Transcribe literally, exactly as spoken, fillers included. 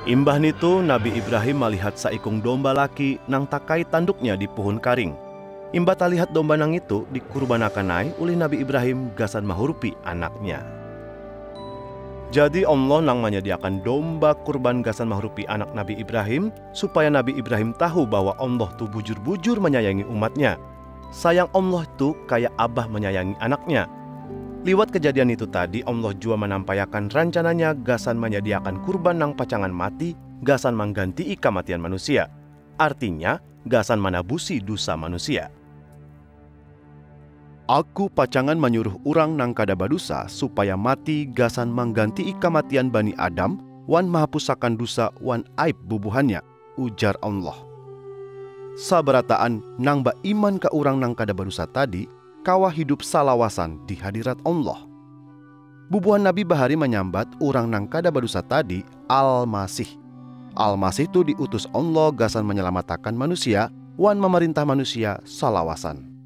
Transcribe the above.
Imbah nitu, Nabi Ibrahim malihat saikung domba laki nang takait tanduknya di puhun karing. Imbah talihat domba nang itu, dikurbanakan ai ulih Nabi Ibrahim gasan mahurupi anaknya. Jadi Allah nang manyadiakan domba kurban gasan mahurupi anak Nabi Ibrahim, supaya Nabi Ibrahim tahu bahwa Allah tu bujur-bujur manyayangi umatnya. Sayang Allah tu kaya abah manyayangi anaknya. Liwat kejadian itu tadi, Allah jua manampaiakan rancananya gasan manyadiakan kurban nang pacangan mati gasan manggantii kamatian manusia. Artinya, gasan manabusi dusa manusia. Aku pacangan manyuruh urang nang kada badusa supaya mati gasan manggantii kamatian Bani Adam wan mahapusakan dusa wan aib bubuhannya, ujar Allah. Sabarataan nang baiman ka urang nang kada badusa tadi kawa hidup salawasan di hadirat Allah. Bubuhan nabi bahari manyambat urang nang kada badusa tadi Al-Masih. Al-Masih tu diutus Allah gasan manyalamatakan manusia wan mamarintah manusia salawasan.